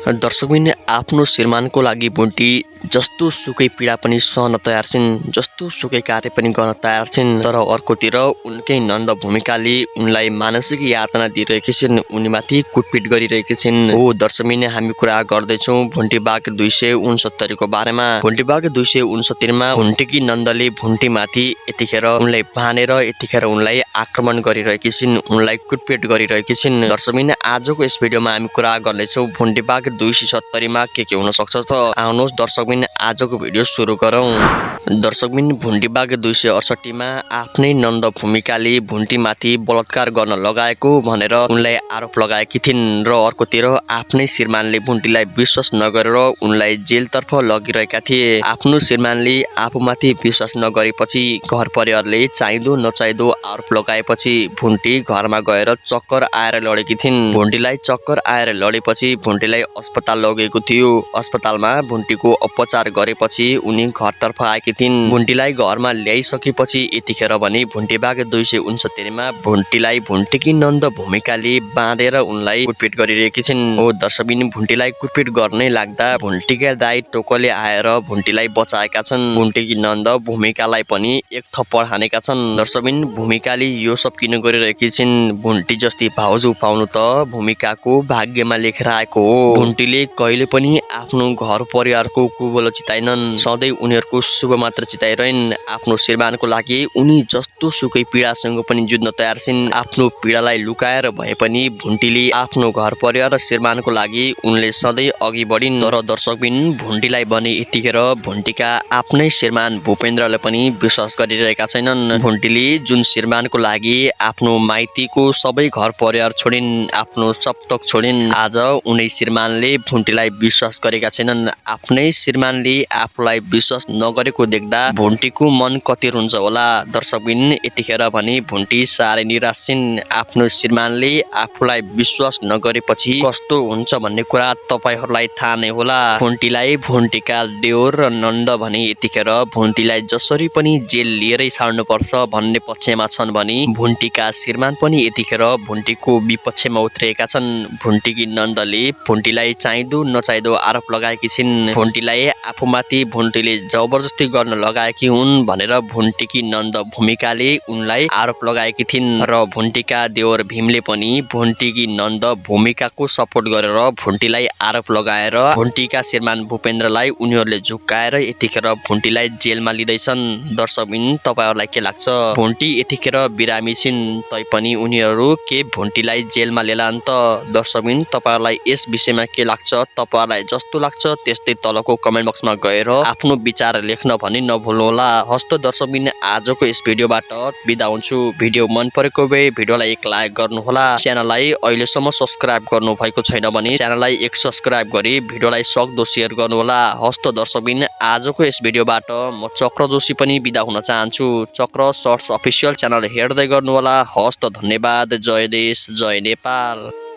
दर्शकबिन आफ्नो श्रीमानको लागि भुन्टी जस्तो सुकै पीडा पनि सहन तयार छिन्, जस्तो सुकै कार्य पनि गर्न तयार छिन्। तर अर्कोतिर उनकै नन्द भूमिकाले उनलाई मानसिक यातना दिइरहेकी छिन्, उनीमाथि कुटपिट गरिरहेकी छिन्। हो दर्शकबिन हामी कुरा गर्दैछौँ भुन्टीबाग 269 को बारेमा। भुन्टीबाग 269 मा भुन्टीकी नन्दले भुन्टीमाथि यतिखेर उनलाई बानेर यतिखेर उनलाई आक्रमण गरिरहेकी छिन्, उनलाई कुटपिट गरिरहेकी छिन्। दर्शकबिन आजको यस भिडियोमा हामी कुरा गर्नेछौँ भुन्टीबाग 270 मा के हुन सक्छ त आउनुहोस् दर्शकबिन आजको भिडियो सुरु गरौँ। दर्शकबिन भुन्टीबाग 268 मा आफ्नै नन्द भूमिकाले भुन्टीमाथि बलात्कार गर्न लगाएको भनेर उनलाई आरोप लगाएकी थिइन् र अर्कोतिर आफ्नै श्रीमानले भुन्टीलाई विश्वास नगरेर उनलाई जेलतर्फ लगिरहेका थिए। आफ्नो श्रीमानले आफूमाथि विश्वास नगरेपछि घर परिवारले चाहिँदो नचाहिँदो आरोप लगाएपछि भुन्टी घरमा गएर चक्कर आएर लडेकी थिइन्। भुन्टीलाई चक्कर आएर लडेपछि भुन्टीलाई अस्पताल लगेको थियो। अस्पतालमा भुन्टीको उपचार गरेपछि उनी घरतर्फ आएकी थिइन्। भुन्टीलाई घरमा ल्याइसकेपछि यतिखेर भने भुन्टीबाग 269 मा भुन्टीलाई भुन्टीकी नन्द भूमिकाले बाँधेर उनलाई कुटपिट गरिरहेकी छिन्। हो दर्शकबिन भुन्टीलाई कुटपिट गर्नै लाग्दा भुन्टीका दाइ टोकले आएर भुन्टीलाई बचाएका छन्। भुन्टीकी नन्द भूमिकालाई पनि एक थप्पड हानेका छन्। दर्शकबिन भूमिकाले यो सब किन गरिरहेकी छिन्? भुन्टी जस्ती भाउजू पाउनु त भूमिकाको भाग्यमा लेखेर आएको हो। भुन्टीले कहिले पनि आफ्नो घर परिवारको कुबोलो चिताइनन्, सधैँ उनीहरूको शुभ मात्र चिताइरहन्। आफ्नो श्रीमानको लागि उनी जस्तो सुकै पीडासँग पनि जुझ्न तयार छिन्। आफ्नो पीडालाई लुकाएर भए पनि भुन्टीले आफ्नो घर परिवार र श्रीमानको लागि उनले सधैँ अघि बढिन्। तर दर्शकबिन भुन्टीलाई भने यतिखेर भुन्टीका आफ्नै श्रीमान भूपेन्द्रले पनि विश्वास गरिरहेका छैनन्। भुन्टीले जुन श्रीमानको लागि आफ्नो माइतीको सबै घर परिवार छोडिन्, आफ्नो सप्तक छोडिन्, आज उनै श्रीमानले भुन्टीलाई विश्वास गरेका छैनन्। आफ्नै श्रीमानले आफूलाई विश्वास नगरेको देख्दा भुन्टीको मन कति रुन्छ होला। दर्शकबिन यतिखेर भने भुन्टी साह्रै निराश छिन्। आफ्नो श्रीमानले आफूलाई विश्वास नगरेपछि कस्तो हुन्छ भन्ने कुरा तपाईहरूलाई थाहा नै होला। भुन्टीलाई भुन्टीका देवर र नन्द भने यतिखेर भुन्टीलाई जसरी पनि जेल लिएरै छाड्नुपर्छ भन्ने पक्षमा छन् भने भुन्टीका श्रीमान पनि यतिखेर भुन्टीको विपक्षमा उत्रिएका छन्। भुन्टीकी नन्दले भुन्टीलाई चाहिँदो नचाहिँदो आरोप लगाएकी छिन्। भुन्टीलाई आफूमाथि भुन्टीले जबरजस्ती गर्न लगाएकी हुन् भनेर भुन्टीकी नन्द भूमिकाले उनलाई आरोप लगाएकी थिइन् र भुन्टीका देवर भीमले पनि भुन्टीकी नन्द भूमिकाको सपोर्ट गरेर भुन्टीलाई आरोप लगाएर भुन्टीका श्रीमान भूपेन्द्रलाई उनीहरूले झुक्काएर यतिखेर भुन्टीलाई जेलमा लिँदैछन्। दर्शकबिन तपाईहरूलाई के लाग्छ? भुन्टी यतिखेर बिरामी छिन् तैपनि उनीहरू के भुन्टीलाई जेलमा लेलान् त? दर्शकबिन तपाईहरूलाई यस विषयमा के लाग्छ? तपाईहरूलाई जस्तो लाग्छ त्यस्तै तलको कमेन्ट बक्समा गएर आफ्नो विचार लेख्न पनि नभुल्नुहोला। हस्त दर्शकबिन आजको यस भिडियोबाट बिदा हुन्छु। भिडियो मन परेको भए भिडियोलाई एक लाइक गर्नुहोला। च्यानललाई अहिलेसम्म सब्स्क्राइब गर्नु भएको छैन भने च्यानललाई एक सब्स्क्राइब गरी भिडियोलाई सक्दो सेयर गर्नुहोला। हस्त दर्शकबिन आजको यस भिडियोबाट म चक्र जोशी पनि बिदा हुन चाहन्छु। चक्र सर्ट्स अफिसियल च्यानल हेर्दै गर्नुहोला। हस्त धन्यवाद। जय देश जय नेपाल।